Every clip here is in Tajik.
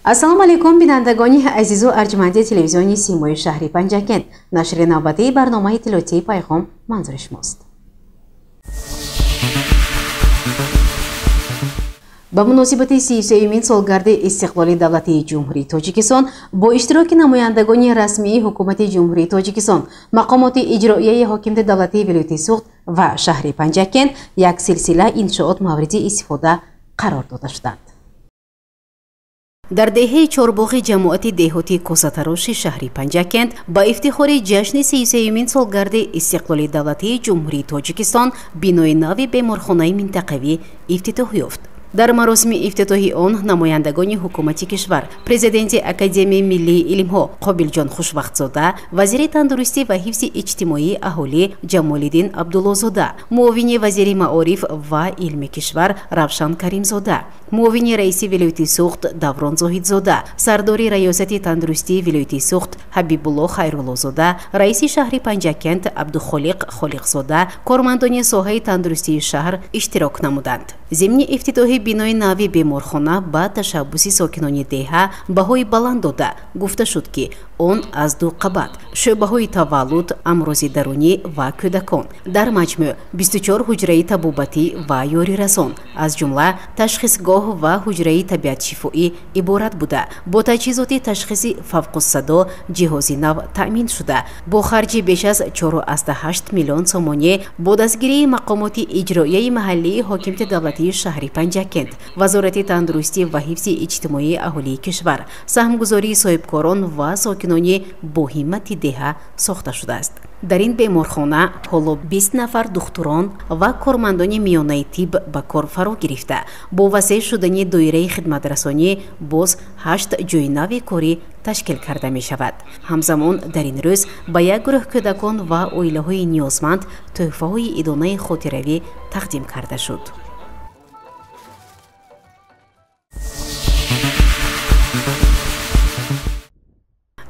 Ассалому алайкум, бинандагони азизу арҷманди телевизиони Симои шаҳри Панҷакент. Нашри навбатии барномаи иттилоотии Пайғом манзури шумост. Ба муносибати 33-юмин солгарди истиқлоли давлатии Ҷумҳурии Тоҷикистон бо иштироки намояндагони расмии ҳукумати Ҷумҳурии Тоҷикистон, мақомоти иҷроияи ҳокимияти давлатии вилояти Суғд ва шаҳри Панҷакент як силсила иншоот мавриди истифода қарор дода шуданд. Дар деҳаи Чорбоғи ҷамоати деҳоти Косатароши шаҳри Панҷакент ба ифтихори ҷашни 33-юмин солгарди истиқлоли давлатии Ҷумҳурии Тоҷикистон бинои нави беморхонаи минтақавӣ ифтитоҳ ёфт. Дар маросими ифтитоҳи он намояндагони ҳукумати кишвар, президенти Академияи миллии илмҳо Қобилҷон Хушвақтзода, вазири тандурустӣ ва ҳифзи иҷтимоии аҳолӣ Ҷамолиддин Абдуллозода, муовини вазири маориф ва илми кишвар Равшан Каримзода, муовини раиси вилояти Суғд Даврон Зоҳидзода, сардори раёсати тандурустии вилояти Суғд Ҳабибулло Хайруллозода, раиси шаҳри Панҷакент Абдухолиқ Холиқзода, кормандони соҳаи тандурустии шаҳр иштирок намуданд. Зимни ифтитоҳи бинои нави беморхона ба ташаббуси сокинони деҳа баҳои баланд дода, гуфта шуд, ки он аз ду қабат, шӯъбаҳои таваллуд, амрози дарунӣ ва кӯдакон, дар маҷмӯъ 24 ҳуҷраи табобатӣ ва ёрирасон, аз ҷумла ташхисгоҳ ва ҳуҷраи табиатшифоӣ иборат буда, бо таҷҳизоти ташхиси фавқуссадо ҷиҳози нав таъмин шуда, бо харҷи беш аз 4,8 миллион сомонӣ бо дастгирии мақомоти иҷроияи маҳаллии ҳокимияти давлатии шаҳри Панҷакент, Вазорати тандурустӣ ва ҳифзи иҷтимоии аҳолии кишвар, саҳмгузории соҳибкорон ва сокинони боҳиммати деҳа сохта шудааст. Дар ин беморхона ҳоло 20 нафар духтурон ва кормандони миёнаи тиб ба кор фаро гирифта, бо васеъ шудани доираи хидматрасонӣ боз 8 ҷойи нави корӣ ташкил карда мешавад. Ҳамзамон дар ин рӯз ба як гурӯҳ кӯдакон ва оилаҳои ниёзманд тӯҳфаҳои идонаи хотиравӣ тақдим карда шуд.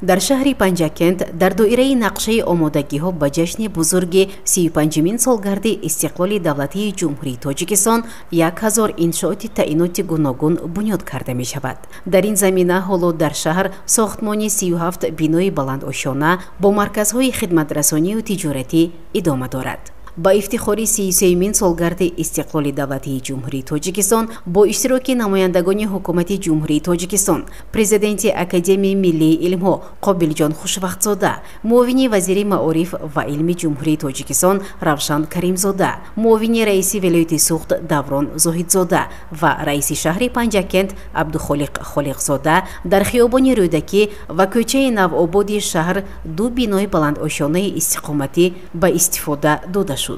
Дар шаҳри Панҷакент дар доираи нақшаи омодагиҳо ба ҷашни бузурги 35-юмин солгарди истиқлоли давлатии Ҷумҳурии Тоҷикистон 1000 иншооти таъиноти гуногун бунёд карда мешавад. Дар ин замина ҳоло дар шаҳр сохтмони 37 бинои баландошёна бо марказҳои хидматрасонию тиҷоратӣ идома дорад. Ба ифтихори 33-юмин солгарди истиқлоли давлатии Ҷумҳурии Тоҷикистон бо иштироки намояндагони ҳукумати Ҷумҳурии Тоҷикистон, президенти Академияи миллии илмҳо Қобилҷон Хушвақтзода, муовини вазири маориф ва илми Ҷумҳурии Тоҷикистон Равшан Каримзода, муовини раиси вилояти Суғд Даврон Зоҳидзода ва раиси шаҳри Панҷакент Абдухолиқ Холиқзода дар хиёбони Рӯдакӣ ва кӯчаи Навободи шаҳр ду бинои баландошёнаи истиқоматӣ ба истифода дода шуд.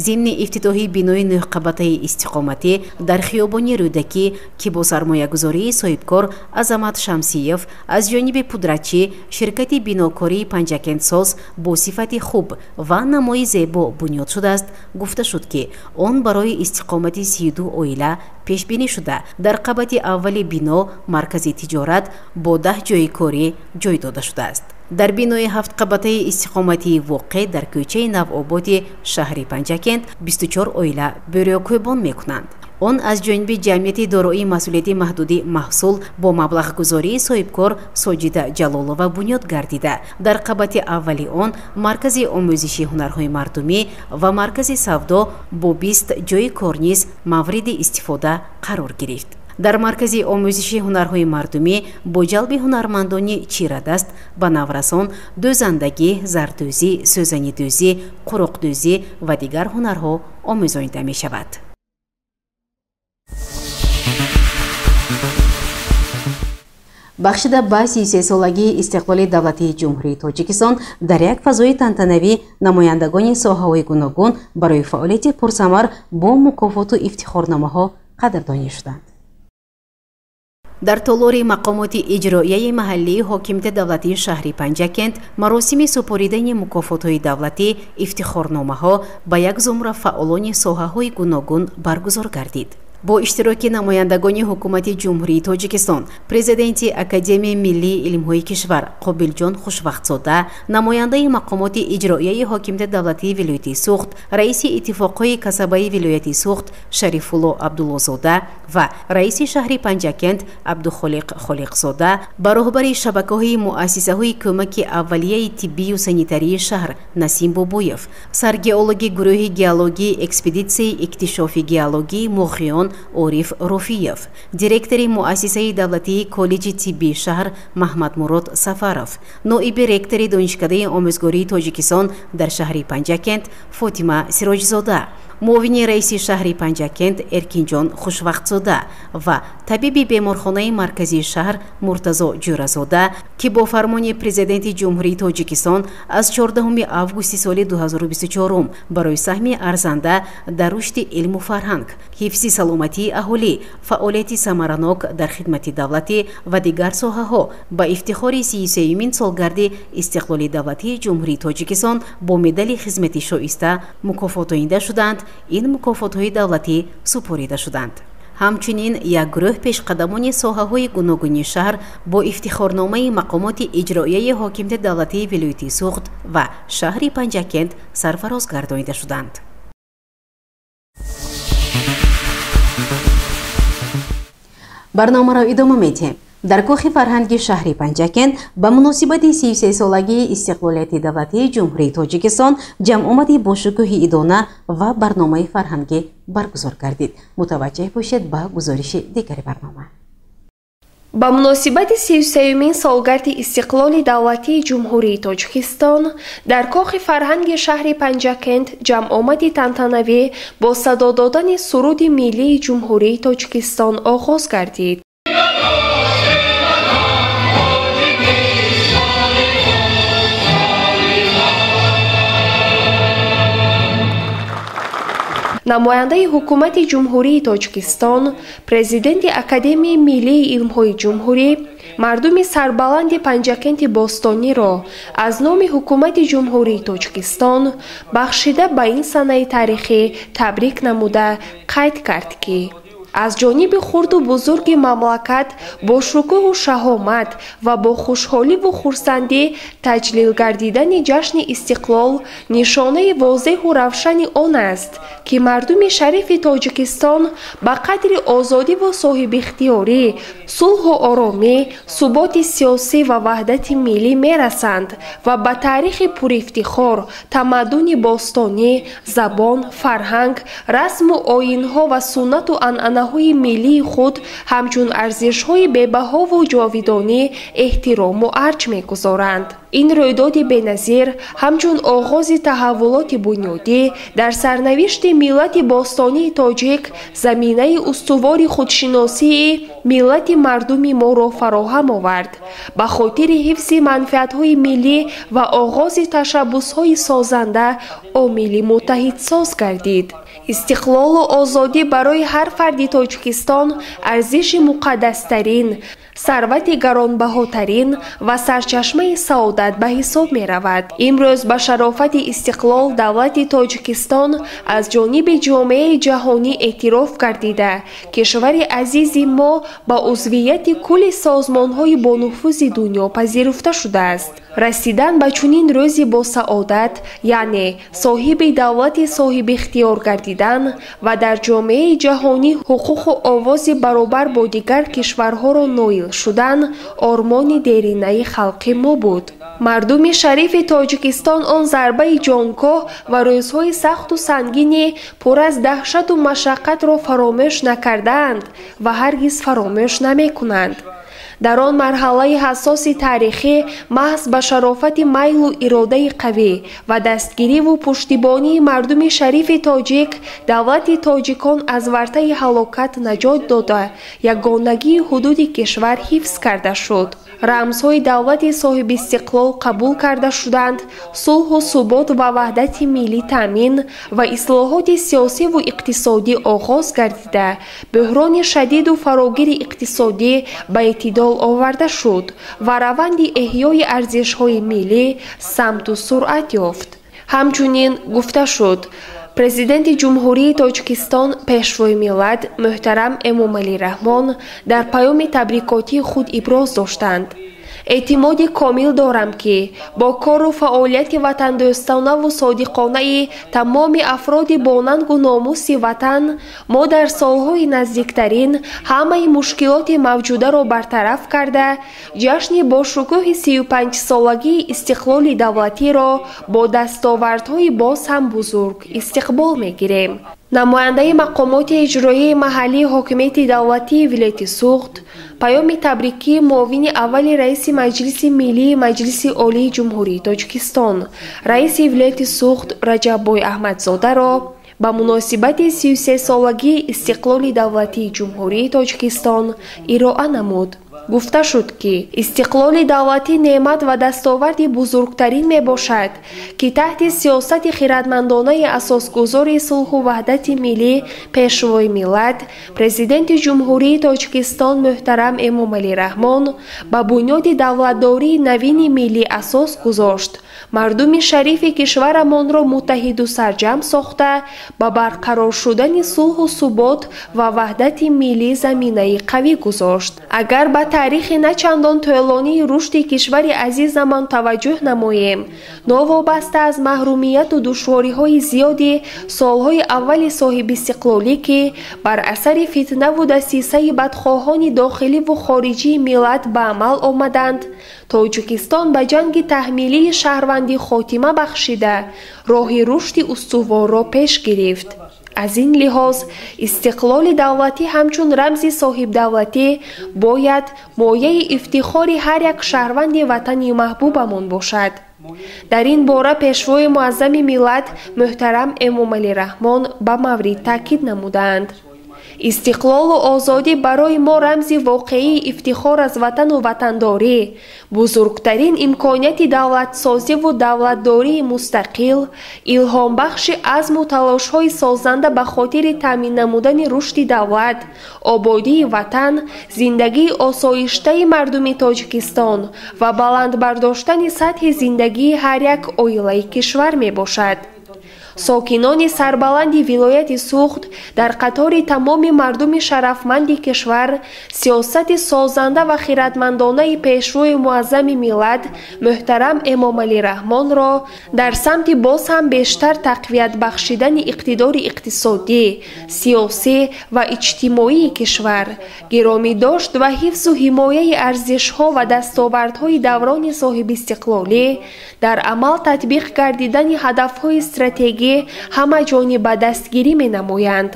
Зимни ифтитоҳи бинои нӯҳқабатаи истиқоматӣ дар хиёбони Рӯдакӣ, ки бо сармоягузории соҳибкор Азамат Шамсиев аз ҷониби пудратчӣ ширкати бинокории Панҷакентсоз бо сифати хуб ва намои зебо бунёд шудааст, гуфта шуд, ки он барои истиқомати 32 оила пешбинӣ шуда, дар қабати аввали бино маркази тиҷорат бо 10 ҷойи корӣ ҷой дода шудааст. Дар бинои ҳафтқабатаи истиқоматии воқеъ дар кӯчаи Навободи шаҳри Панҷакент 24 оила бӯрёкӯбон мекунанд. Он аз ҷониби ҷамъияти дороии масъулияти маҳдуди маҳсул бо маблағгузории соҳибкор Соҷида Ҷалолова бунёд гардида, дар қабати аввали он маркази омӯзиши ҳунарҳои мардумӣ ва маркази савдо бо 20 ҷойи кор низ мавриди истифода қарор гирифт. Дар маркази омӯзиши ҳунарҳои мардумӣ бо ҷалби ҳунармандони чирадаст ба наврасон дӯзандагӣ, зардӯзӣ, сӯзанидӯзӣ, қуруқдӯзӣ ва дигар ҳунарҳо омӯзонида мешавад. Бахшида ба 33-солагии истиқлоли давлатии Ҷумҳурии Тоҷикистон дар як фазои тантанавӣ намояндагони соҳаҳои гуногун барои фаъолияти пурсамар бо мукофоту ифтихорномаҳо қадрдонӣ шуданд. Дар толори мақомоти иҷроияи маҳаллии ҳокимияти давлатии шаҳри Панҷакент маросими супоридани мукофотҳои давлатӣ, ифтихорномаҳо ба як зумра фаъолони соҳаҳои гуногун баргузор гардид. Бо иштироки намояндагони ҳукумати Ҷумҳурии Тоҷикистон, президенти Академияи миллии илмҳои кишвар Қобилҷон Хушвақтзода, намояндаи мақомоти иҷроияи ҳокимияти давлатии вилояти Суғд, раиси иттифоқҳои касабаи вилояти Суғд Шарифулло Абдуллозода ва раиси шаҳри Панҷакент Абдухолиқ Холиқзода, ба роҳбари шабакаҳои муассисаҳои кӯмаки аввалияи тиббию санитарии шаҳр Насим Бобоев, саргеологи гурӯҳи геологии экспедитсияи иктишофи геологии Муғиён Ориф Руфиев, директори муассисаи давлатии коллеҷи тиббии шаҳр Маҳмадмурод Сафаров, ноиби ректори Донишкадаи омӯзгории Тоҷикистон дар шаҳри Панҷакент Фотима Сироҷзода, муовини раиси шаҳри Панҷакент Эркинҷон Хушвақтзода ва табиби беморхонаи марказии шаҳр Муртазо Ҷӯразода, ки бо фармони президенти Ҷумҳурии Тоҷикистон аз 14 августи соли 2024 барои саҳми арзанда дар рушди илму фарҳанг, ҳифзи саломатии аҳолӣ, фаъолияти самаранок дар хидмати давлатӣ ва дигар соҳаҳо ба ифтихори 33-юмин солгарди истиқлоли давлатии Ҷумҳурии Тоҷикистон бо медали хизмати шоиста мукофотонида шуданд. Ин мукофотҳои давлатӣ супорида шуданд. Ҳамчунин як гурӯҳ пешқадамони соҳаҳои гуногуни шаҳр бо ифтихорномаи мақомоти иҷроияи ҳокимияти давлатии вилояти Суғд ва шаҳри Панҷакент сарфароз гардонида шуданд. Барномаро идома медиҳем. Дар кохи фарҳанги шаҳри Панҷакент ба муносибати 33-солагии истиқлолияти давлатии Ҷумҳурии Тоҷикистон ҷамъомади бошукӯҳи идона ва барномаи фарҳангӣ баргузор гардид. Мутаваҷҷеҳ бошед ба гузориши дигари барнома. Ба муносибати 33-юмин солгарди истиқлоли давлатии Ҷумҳурии Тоҷикистон дар кохи фарҳанги шаҳри Панҷакент ҷамъомади тантанавӣ бо садо додани суруди миллии Ҷумҳурии Тоҷикистон оғоз гардид. Намояндаи ҳукумати Ҷумҳурии Тоҷикистон, президенти Академияи миллии илмҳои ҷумҳурӣ, мардуми сарбаланди Панҷакенти бостониро аз номи ҳукумати Ҷумҳурии Тоҷикистон бахшида ба ин санаи таърихӣ табрик намуда қайд кард, ки аз ҷониби хурду бузурги мамлакат бо шукӯҳу шаҳомат ва бо хушҳоливу хурсандӣ таҷлил гардидани ҷашни истиқлол нишонаи возеҳу равшани он аст, ки мардуми шарифи Тоҷикистон ба қадри озодиву соҳибихтиёрӣ, сулҳу оромӣ, суботи сиёсӣ ва ваҳдати миллӣ мерасанд ва ба таърихи пурифтихор, тамаддуни бостонӣ, забон, фарҳанг, расму оинҳо ва суннату анъанаҳои миллии худ ҳамчун арзишҳои бебаҳову ҷовидонӣ эҳтирому арҷ мегузоранд. Ин рӯйдоди беназир ҳамчун оғози таҳаввулоти бунёдӣ дар сарнавишти миллати бостонии тоҷик заминаи устувори худшиносии миллати мардуми моро фароҳам овард. Ба хотири ҳифзи манфиатҳои миллӣ ва оғози ташаббусҳои созанда омили муттаҳидсоз гардид. Истиқлолу озодӣ барои ҳар фарди Тоҷикистон арзиши муқаддастарин, сарвати гаронбаҳотарин ва сарчашмаи саодат ба ҳисоб меравад. Имрӯз ба шарофати истиқлол давлати Тоҷикистон аз ҷониби ҷомеаи ҷаҳонӣ эътироф гардида, кишвари азизи мо ба узвияти кулли созмонҳои бонуфузи дунё пазируфта шудааст. Расидан ба чунин рӯзи босаодат, яъне соҳиби давлати соҳибихтиёр гардидан ва дар ҷомеаи ҷаҳонӣ ҳуқуқу овози баробар бо дигар кишварҳоро ноил шудан ормони деринаи халқи мо буд. Мардуми шарифи Тоҷикистон он зарбаи ҷонкоҳ ва рӯзҳои сахту сангини пур аз даҳшату машаққатро фаромӯш накардаанд ва ҳаргиз фаромӯш намекунанд. Дар он марҳалаи ҳассоси таърихӣ маҳз ба шарофати майлу иродаи қавӣ ва дастгириву пуштибонии мардуми шарифи тоҷик давлати тоҷикон аз вартаи ҳалокат наҷот дода, ягонагии ҳудуди кишвар ҳифз карда шуд. Рамзҳои давлати соҳибистиқлол қабул карда шуданд, сулҳу субот ва ваҳдати миллӣ таъмин ва ислоҳоти сиёсиву иқтисодӣ оғоз гардида, бӯҳрони шадиду фарогири иқтисодӣ ба эътидол оварда шуд ва раванди эҳёи арзишҳои миллӣ самту суръат ёфт. Ҳамчунин гуфта шуд, Президенти Ҷумҳурии Тоҷикистон, Пешвои миллат муҳтарам Эмомалӣ Раҳмон дар паёми табрикотии худ иброз доштанд: эътимоди комил дорам, ки бо кору фаъолияти ватандӯстонаву содиқонаи тамоми афроди бонангу номуси ватан мо дар солҳои наздиктарин ҳамаи мушкилоти мавҷударо бартараф карда, ҷашни бошукӯҳи 35-солагии истиқлоли давлатиро бо дастовардҳои боз ҳам бузург истиқбол мегирем. Намояндаи мақомоти иҷроияи маҳаллии ҳокимияти давлатии вилояти Суғд паёми табрикии муовини аввали раиси Маҷлиси Миллии Маҷлиси Олии Ҷумҳурии Тоҷикистон, раиси вилояти Суғд Раҷаббой Аҳмадзодаро ба муносибати 33-солагии истиқлоли давлатии Ҷумҳурии Тоҷикистон ироа намуд. Гуфта шуд, ки истиқлоли давлатӣ неъмат ва дастоварди бузургтарин мебошад, ки таҳти сиёсати хиратмандонаи асосгузори сулҳу ваҳдати миллӣ, Пешвои миллат, Президенти Ҷумҳурии Тоҷикистон муҳтарам Эмомалӣ Раҳмон ба бунёди давлатдории навини миллӣ асос гузошт, мардуми шарифи кишварамонро муттаҳиду сарҷамъ сохта, ба барқарор шудани сулҳу субот ва ваҳдати миллӣ заминаи қавӣ гузошт. Агар ба таърихи на чандон тӯлонии рушди кишвари азизамон таваҷҷӯҳ намоем, новобаста аз маҳрумияту душвориҳои зиёди солҳои аввали соҳибистиқлолӣ, ки бар асари фитнаву дасисаи бадхоҳони дохиливу хориҷии миллат ба амал омаданд, Тоҷикистон ба ҷанги таҳмилии шаҳрвандӣ хотима бахшида, роҳи рушди устуворро пеш гирифт. Аз ин лиҳоз истиқлоли давлатӣ ҳамчун рамзи соҳибдавлатӣ бояд мояи ифтихори ҳар як шаҳрванди ватани маҳбубамон бошад. Дар ин бора Пешвои муаззами миллат муҳтарам Эмомалӣ Раҳмон ба маврид таъкид намудаанд. Истиқлолу озодӣ барои мо рамзи воқеии ифтихор аз ватану ватандорӣ, бузургтарин имконияти давлатсозиву давлатдории мустақил, илҳомбахши азму талошҳои созанда ба хотири таъмин намудани рушди давлат, ободии ватан, зиндагии осоиштаи мардуми Тоҷикистон ва баланд бардоштани сатҳи зиндагии ҳар як оилаи кишвар мебошад. Сокинони сарбаланди вилояти Суғд дар қатори тамоми мардуми шарафманди кишвар сиёсати созанда ва хиратмандонаи Пешвои муаззами миллат муҳтарам Эмомалӣ Раҳмонро дар самти боз ҳам бештар тақвият бахшидани иқтидори иқтисодӣ, сиёсӣ ва иҷтимоии кишвар, гиромӣ дошт ва ҳифзу ҳимояи арзишҳо ва дастовардҳои даврони соҳибистиқлолӣ, дар амал татбиқ гардидани ҳадафҳои стратегӣ ҳамаҷониба дастгирӣ менамоянд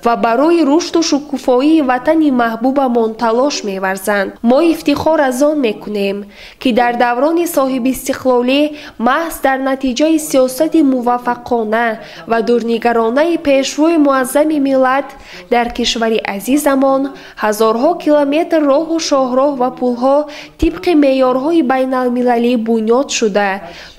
ва барои рушду шукуфоии ватани маҳбубамон талош меварзанд. Мо ифтихор аз он мекунем, ки дар даврони соҳибистиқлолӣ маҳз дар натиҷаи сиёсати муваффақона ва дурнигаронаи Пешвои муаззами миллат дар кишвари азизамон ҳазорҳо километр роҳу шоҳроҳ ва пулҳо тибқи меъёрҳои байналмилалӣ бунёд шуда,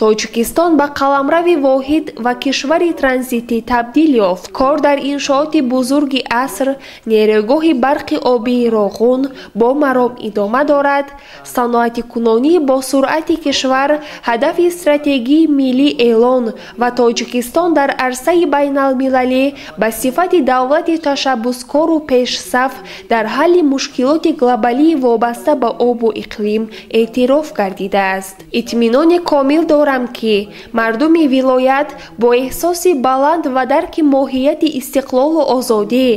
Тоҷикистон ба қаламрави воҳид ва кишвари транзитӣ табдил ёфт. Кор дар иншооти бузурги аср, нерӯгоҳи барқи обии Роғун бо маром идома дорад. Саноатикунонии босуръати кишвар ҳадафи стратегии миллӣ эълон ва Тоҷикистон дар арсаи байналмилалӣ ба сифати давлати ташаббускору пешсаф дар ҳалли мушкилоти глобалии вобаста ба обу иқлим эътироф гардидааст. Итминони комил дорам, ки мардуми вилоят бо эҳсоси баланд ва дарки моҳияти истиқлолу озодӣ,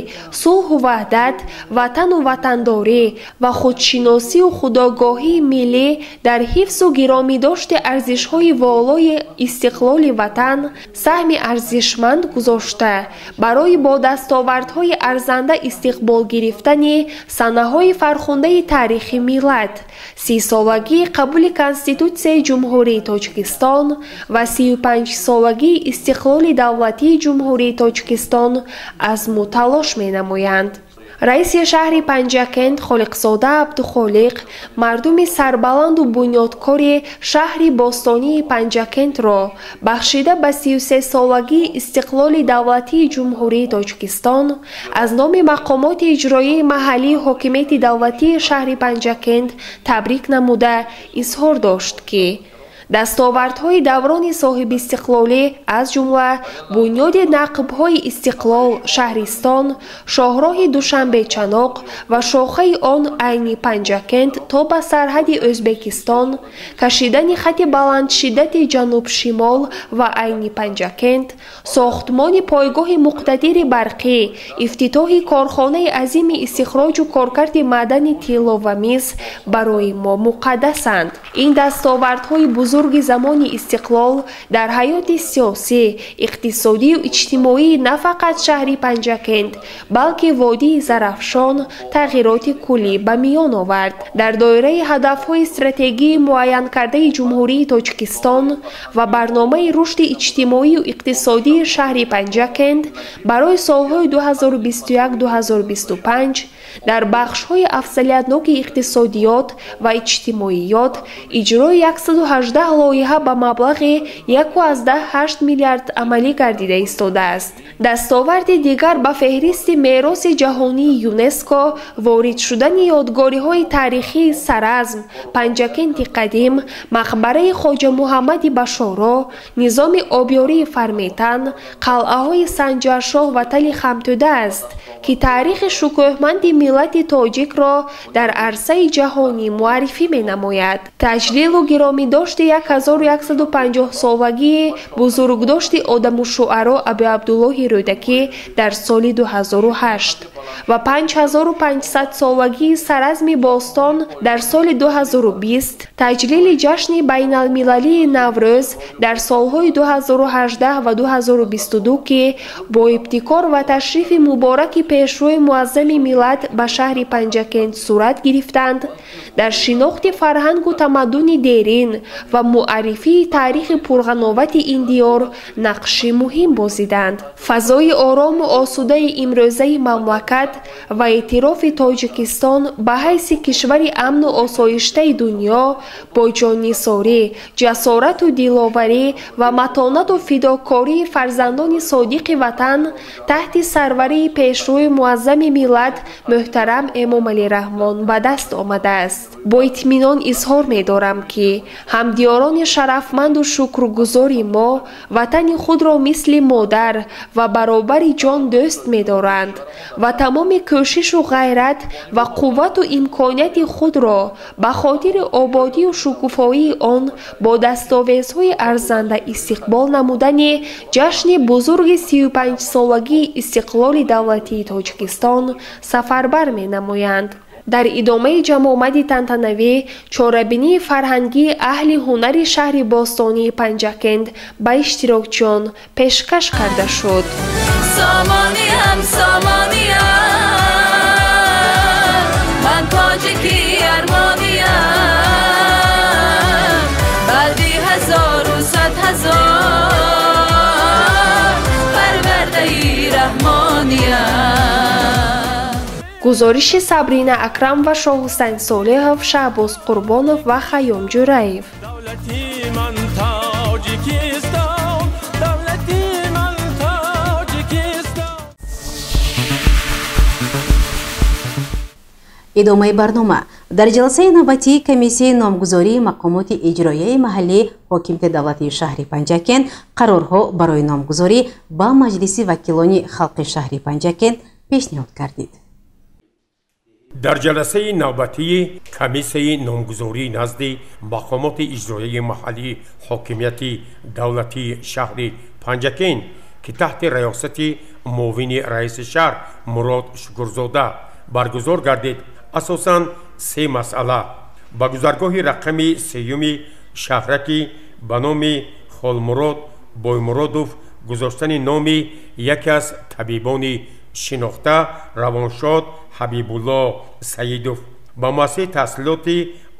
сулҳу ваҳдат, ватану ватандорӣ ва худшиносию худогоҳии миллӣ дар ҳифзу гиромидошти арзишҳои волои истиқлоли ватан саҳми арзишманд гузошта, барои бо дастовардҳои арзанда истиқбол гирифтани санаҳои фархундаи таърихи миллат, 30-солагии қабули Конститутсияи Ҷумҳурии Тоҷикистон ва 35-солагии истиқлоли давлатии Ҷумҳурии Тоҷикистон азму талош менамоянд. Раиси шаҳри Панҷакент Холиқзода Абдухолиқ мардуми сарбаланду бунёдкори шаҳри бостонии Панҷакентро бахшида ба 33-солагии истиқлоли давлатии Ҷумҳурии Тоҷикистон аз номи мақомоти иҷроияи маҳаллии ҳокимияти давлатии шаҳри Панҷакент табрик намуда изҳор дошт, ки Дастовардҳои даврони соҳибистиқлолӣ, аз ҷумла бунёди нақбҳои Истиқлол, Шаҳристон, шоҳроҳи Душанбе-Чаноқ ва шохаи он Айни Панҷакент то ба сарҳади Ӯзбекистон, кашидани хати баландшиддати ҷануб-шимол ва Айни Панҷакент, сохтмони пойгоҳи муқтадири барқӣ, ифтитоҳи корхонаи азими истихроҷу коркарди маъдани тилло ва мис барои мо муқаддасанд. Ин дастовардҳои бузурги замони истиқлол дар ҳаёти сиёсӣ, иқтисодию иҷтимоии на фақат шаҳри Панҷакент, балки водии Зарафшон тағйироти куллӣ ба миён овард. Дар доираи ҳадафҳои стратегии муайянкардаи Ҷумҳурии Тоҷикистон ва барномаи рушди иҷтимоию иқтисодии шаҳри Панҷакент барои солҳои 2021-2025 дар бахшҳои афзалиятноки иқтисодиёт ва иҷтимоиёт иҷрои 118 лоиҳа ба маблағи 1,8 миллиард амалӣ гардида истодааст. Дастоварди дигар ба феҳристи мероси ҷаҳонии ЮНЕСКО ворид шудани ёдгориҳои таърихии Саразм, Панҷакенти қадим, мақбараи Хоҷа Муҳаммади Башоро, низоми обёрии Фарметан, қалъаҳои Санҷаршоҳ ва Тали Хамтӯда аст, ки таърихи шукӯҳманди миллати тоҷикро дар арсаи ҷаҳонӣ муаррифӣ менамояд. Таҷлилу гиромидошти 1150-солагии бузургдошти одамушуаро Абуабдуллоҳи Рӯдакӣ дар соли 2008 ва 5500-солагии Саразми бостон дар соли 2020, таҷлили ҷашни байналмилалии Наврӯз дар солҳои 2018 ва 2022, ки бо ибтикор ва ташрифи мубораки пешвои муаззами миллат ба шаҳри Панҷакент сурат гирифтанд, дар шинохти фарҳангу тамаддуни дерин ва муаррифии таърихи пурғановати ин диёр нақши муҳим бозиданд. Фазои орому осудаи имрӯзаи мамлакат ва эътирофи Тоҷикистон ба ҳайси кишвари амну осоиштаи дунё бо ҷоннисорӣ, ҷасорату диловарӣ ва матонату фидокории фарзандони содиқи ватан таҳти сарварии пешвои муаззами миллат муҳтарам Эмомалӣ Раҳмон ба даст омадааст. Бо итминон изҳор медорам, ки ҳамдиёрони шарафманду шукргузори мо ватани худро мисли модар ва баробари ҷон дӯст медоранд ва тамоми кӯшишу ғайрат ва қуввату имконияти худро ба хотири ободию шукуфоии он бо дастовезҳои арзанда истиқбол намудани ҷашни бузурги 35-солагии истиқлоли давлатии Тоҷикистон сафарбар менамоянд. Дар идомаи ҷамъомади тантанавӣ чорабинии фарҳангии аҳли ҳунари шаҳри бостонии Панҷакент ба иштирокчиён пешкаш карда шуд. Сомониям, сомониям, ман тоҷики армониям, баъди ҳазору сад ҳазор парвардаи раҳмониям. Гузориши Сабрина Акрам ва Шоҳҳусайн Солеҳов, Шаҳбоз Қурбонов ва Хайём Ҷӯраев. Идомаи барнома. Дар ҷаласаи навбатии комиссияи номгузории мақомоти иҷроияи маҳаллии ҳокимияти давлатии шаҳри Панҷакент қарорҳо барои номгузорӣ ба Маҷлиси вакилони халқи шаҳри Панҷакент пешниҳод кардид. Дар ҷаласаи навбатии комиссияи номгузории назди мақомоти иҷроияи маҳаллии ҳокимияти давлатии шаҳри Панҷакент, ки таҳти раёсати муовини раиси шаҳр Мурод Шукурзода баргузор гардид, асосан се масъала: ба гузаргоҳи рақами сеюми шаҳраки ба номи Холмурод Боймуродов гузоштани номи яке аз табибони шинохта равоншод Ҳабибулло Саидов, ба муассисаи таҳсилоти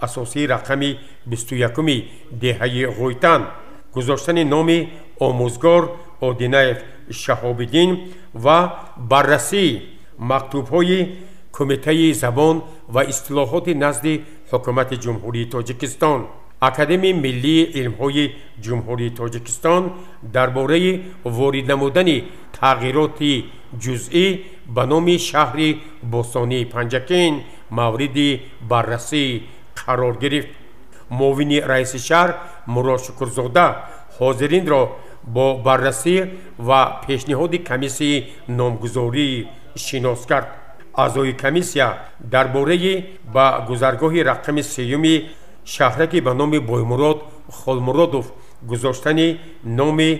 асосии рақами 21-уми деҳаи Ғойтан гузоштани номи омӯзгор Одинаев Шаҳобиддин ва баррасии мактубҳои Кумитаи забон ва истилоҳоти назди Ҳукумати Ҷумҳурии Тоҷикистон, Академияи миллии илмҳои Ҷумҳурии Тоҷикистон дар бораи ворид намудани тағйироти ҷузъӣ ба номи шаҳри бостонии Панҷакент мавриди баррасӣ қарор гирифт. Муовини раиси шаҳр Мурод Шукрзода ҳозиринро бо баррасӣ ва пешниҳоди комиссияи номгузорӣ шинос кард. Аъзои комиссия дар бораи ба гузаргоҳи рақами сеюми шаҳраки ба номи Боймурод Холмуродов гузоштани номи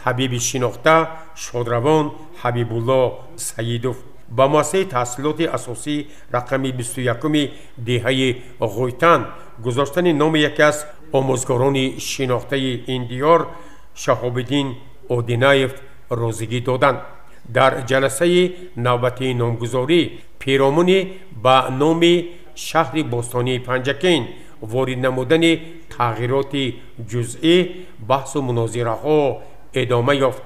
табиби шинохта шодравон Ҳабибулло Саидов, ба муассисаи таҳсилоти асосӣ рақами 21-уми деҳаи Ғойтан гузоштани номи яке аз омӯзгорони шинохтаи ин диёр Шаҳобиддин Одинаев розигӣ доданд. Дар ҷаласаи навбатии номгузорӣ перомуни ба номи шаҳри бостонии Панҷакент ворид намудани тағйироти ҷузъӣ баҳсу мунозираҳо идома ёфт.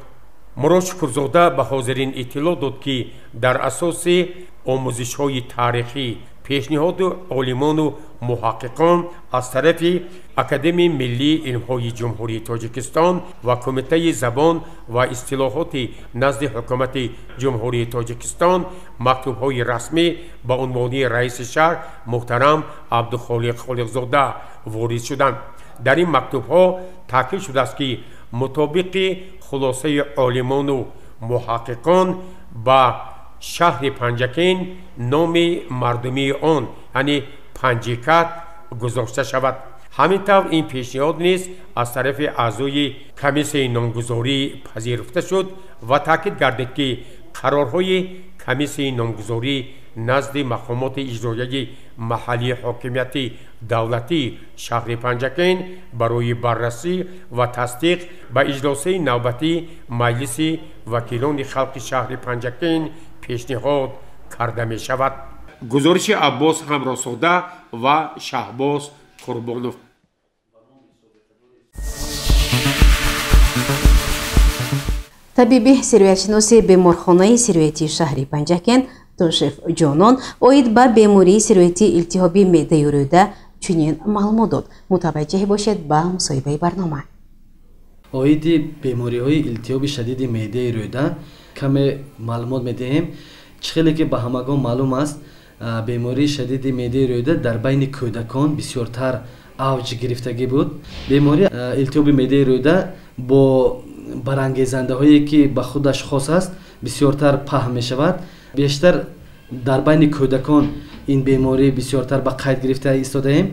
Мурод Шукрзода ба ҳозирин иттилоъ дод, ки дар асоси омӯзишҳои таърихӣ, пешниҳоду олимону муҳаққиқон аз тарафи Академияи миллии илмҳои Ҷумҳурии Тоҷикистон ва Кумитаи забон ва истилоҳоти назди Ҳукумати Ҷумҳурии Тоҷикистон мактубҳои расмӣ ба унвони раиси шаҳр муҳтарам Абдухолиқ Холиқзода ворид шуданд. Дар ин мактубҳо таъкид шудааст, ки мутобиқи хулосаи олимону муҳаққиқон ба шаҳри Панҷакент номи мардумии он, яъне Панҷикат, гузошта шавад. Ҳамин тавр ин пешниҳод низ аз тарафи аъзои комиссияи номгузорӣ пазируфта шуд ва таъкид гардид, ки қарорҳои комиссияи номгузорӣ назди мақомоти иҷроияи маҳаллии ҳокимияти давлатии шаҳри Панҷакент барои баррасӣ ва тасдиқ ба иҷлосаи навбатии Маҷлиси вакилони халқи шаҳри Панҷакент пешниҳод карда мешавад. Гузориши Аббос Ҳамросода ва Шаҳбоз Қурбонов. Табиби сироятшиноси беморхонаи сироятии шаҳри Панҷакент Тошев Ҷонон оид ба бемории сироятии илтиҳоби меъдаю рӯда чунин маълумот дод. Мутаваҷҷеҳ бошед ба мусоҳибаи барнома. Оиди бемориҳои илтиҳоби шадиди меъдаи рӯда каме маълумот медиҳем. Чӣ хеле ки ба ҳамагон маълум аст, бемории шадиди меъдаи рӯда дар байни кӯдакон бисёртар авҷ гирифтагӣ буд. Бемории илтиҳоби меъдаи рӯда бо барангезандаҳое ки ба худаш хос аст бисёртар паҳн мешавад. Бештар дар байни кӯдакон ин беморӣ бисёртар ба қайд гирифта истодаем.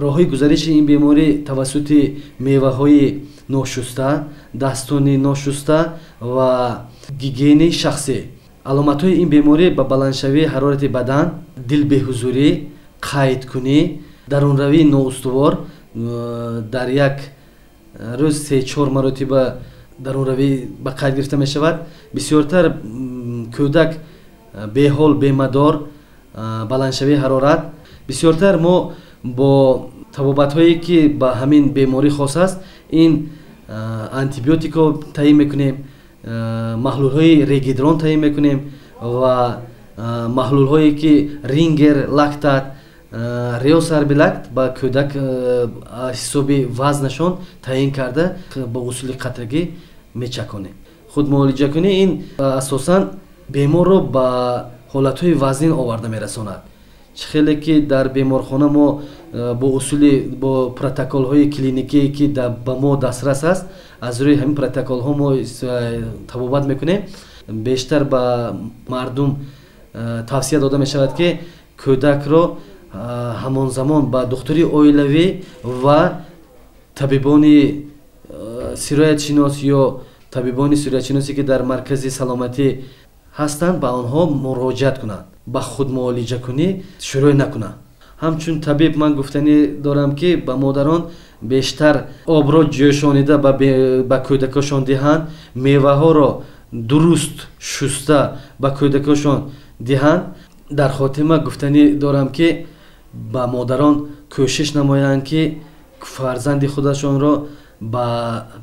Роҳҳои гузариши ин беморӣ тавассути меваҳои ношуста, дастони ношуста ва гигиенаи шахсӣ. Аломатҳои ин беморӣ ба баландшавии ҳарорати бадан, дилбеҳузурӣ, қайдкунӣ, дарунравии ноустувор, дар як рӯз 3-4 маротиба дарунравӣ ба қайд гирифта мешавад. Бисёртар кӯдак беҳол, бемадор, баландшавии ҳарорат. Бисёртар мо бо табобатҳое ки ба ҳамин беморӣ хос аст, ин антибиотикҳо таъин мекунем, маҳлулҳои регидрон таъин мекунем ва маҳлулҳое ки рингер лактат, реосарбилакт ба кӯдак ҳисоби вазнашон таъин карда бо усули қатрагӣ мечаконем. Худмуолиҷакунӣ ин асосан беморро ба ҳолатҳои вазнин оварда мерасонад. Чӣ хеле ки дар беморхона мо бо усули бо протоколҳои клиникие ки ба мо дастрас аст, аз рӯи ҳамин протоколҳо мо табобат мекунем. Бештар ба мардум тавсия дода мешавад, ки кӯдакро ҳамон замон ба духтури оилавӣ ва табибони сироятшинос ё табибони сироятшиносе ки дар маркази саломатӣ ҳастанд, ба онҳо муроҷиат кунанд, ба худмуолиҷакунӣ шурӯъ накунанд. Ҳамчун табиб ман гуфтанӣ дорам, ки ба модарон бештар обро ҷӯшонида ба кӯдакошон диҳанд, меваҳоро дуруст шуста ба кӯдакошон диҳанд. Дар хотима гуфтанӣ дорам, ки ба модарон кӯшиш намоянд, ки фарзанди худашонро ба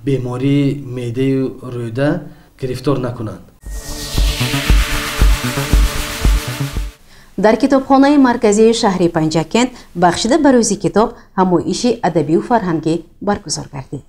бемории меъдаю рӯда гирифтор накунанд. Дар китобхонаи марказии шаҳри Панҷакент бахшида ба рӯзи китоб ҳамоиши адабию фарҳангӣ баргузор гардид.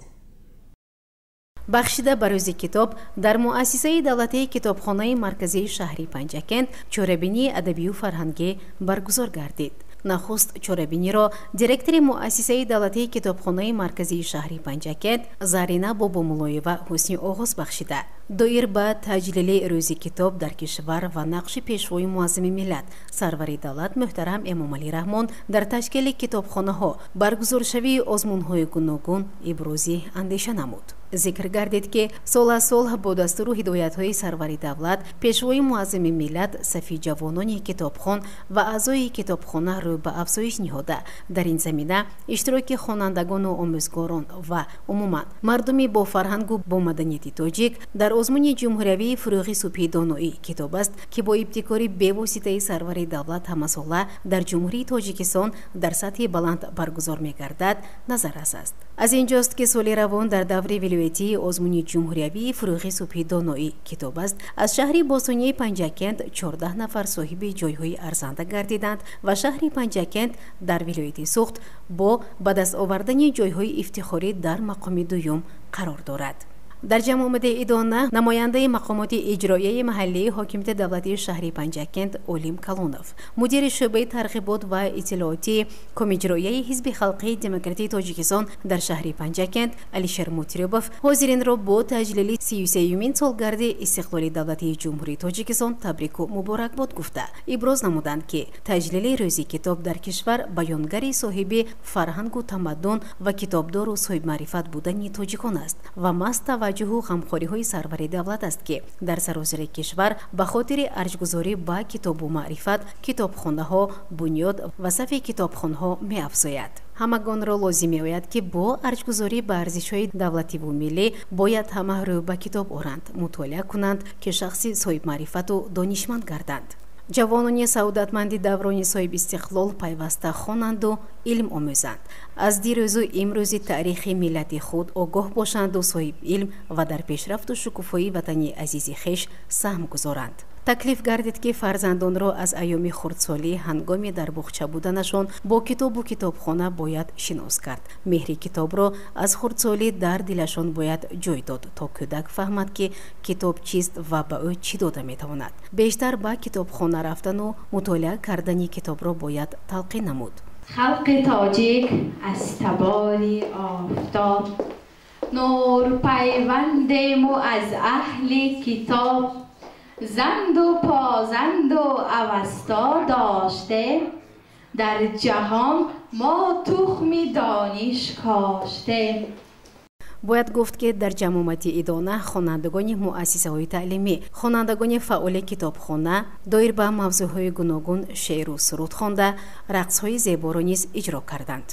Бахшида ба рӯзи китоб дар муассисаи давлатии китобхонаи марказии шаҳри Панҷакент чорабинии адабию фарҳангӣ баргузор гардид. Нахуст чорабиниро директори муассисаи давлатии китобхонаи марказии шаҳри Панҷакент Зарина Бобомуллоева ҳусни оғоз бахшида, доир ба таҷлили Рӯзи китоб дар кишвар ва нақши Пешвои муаззами миллат, сарвари давлат муҳтарам Эмомалӣ Раҳмон дар ташкили китобхонаҳо, баргузоршавии озмунҳои гуногун ибрози андеша намуд. Зикр гардид, ки сол аз сол бо дастуру ҳидоятҳои сарвари давлат, Пешвои муаззами миллат, сафи ҷавонони китобхон ва аъзои китобхона рӯ ба афзоиш ниҳода, дар ин замина иштироки хонандагону омӯзгорон ва умуман мардуми бофарҳангу бо маданияти тоҷик дар озмуни ҷумҳуриявии «Фурӯғи субҳи доноӣ китоб аст», ки бо ибтикори бевоситаи сарвари давлат ҳамасола дар Ҷумҳурии Тоҷикистон дар сатҳи баланд баргузор мегардад, назаррас аст. Аз ин ҷост, ки соли равон дар даври вилоятии озмуни ҷумҳуриявии «Фурӯғи субҳи доноӣ китоб аст» аз шаҳри бостонии Панҷакент 14 нафар соҳиби ҷойҳои арзанда гардиданд ва шаҳри Панҷакент дар вилояти Суғд бо ба даст овардани ҷойҳои ифтихорӣ дар мақоми дуюм қарор дорад. Дар ҷамъомади идона намояндаи мақомоти иҷроияи маҳаллии ҳокимияти давлатии шаҳри Панҷакент Олим Калонов, мудири шӯъбаи тарғибот ва иттилоотии Комиҷроияи Ҳизби халқии демократии Тоҷикистон дар шаҳри Панҷакент Алишер Мутрибов ҳозиринро бо таҷлили 33-юмин солгарди истиқлоли давлатии Ҷумҳурии Тоҷикистон табрику муборакбод гуфта, иброз намуданд, ки таҷлили Рӯзи китоб дар кишвар баёнгари соҳиби фарҳангу тамаддун ва китобдору соҳибмаърифат будани тоҷикон аст ва маҳз таваҷҷуҳу ғамхориҳои сарвари давлат аст, ки дар саросари кишвар ба хотири арҷгузорӣ ба китобу маърифат китобхонаҳо бунёд ва сафи китобхонҳо меафзояд. Ҳамагонро лозим меояд, ки бо арҷгузорӣ ба арзишҳои давлативу миллӣ бояд ҳама рӯ ба китоб оранд, мутолиа кунанд, ки шахси соҳибмаърифату донишманд гарданд. Ҷавонони саодатманди даврони соҳибистиқлол пайваста хонанду илм омӯзанд, аз дирӯзу имрӯзи таърихи миллати худ огоҳ бошанду соҳиб илм ва дар пешрафту шукуфоии ватани азизи хеш саҳм гузоранд. Таклиф гардид, ки фарзандонро аз айёми хурдсолӣ, ҳангоми дар буғча буданашон, бо китобу китобхона бояд шинос кард. Меҳри китобро аз хурдсолӣ дар дилашон бояд ҷой дод, то кӯдак фаҳмад, ки китоб чист ва ба ӯ чӣ дода метавонад. Бештар ба китобхона рафтану мутолиа кардани китобро бояд талқин намуд. Халқи тоҷик аз табори офтоб, нурпайвандему аз аҳли китоб, занду позанду авасто доште, дар ҷаҳон мо тухми дониш коште. Бояд гуфт, ки дар ҷамъомати идона хонандагони муассисаҳои таълимӣ, хонандагони фаъоли китобхона доир ба мавзӯъҳои гуногун шеъру суруд хонда, рақсҳои зеборо низ иҷро карданд.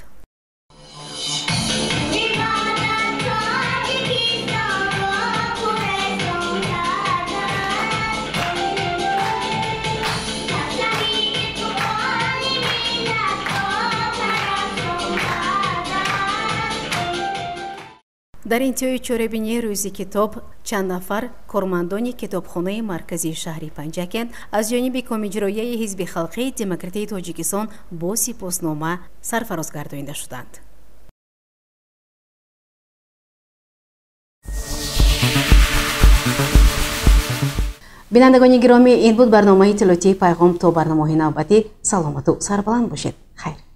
Дар интиҳои чорабинии Рӯзи китоб чанд нафар кормандони китобхонаи марказии шаҳри Панҷакент аз ҷониби Комиҷроияи Ҳизби халқии демократии Тоҷикистон бо сипоснома сарфароз гардонида шуданд. Бинандагони гиромӣ, ин буд барномаи иттилоотии «Пайғом». То барномаҳои навбатӣ саломату сарбаланд бошед. Хайр.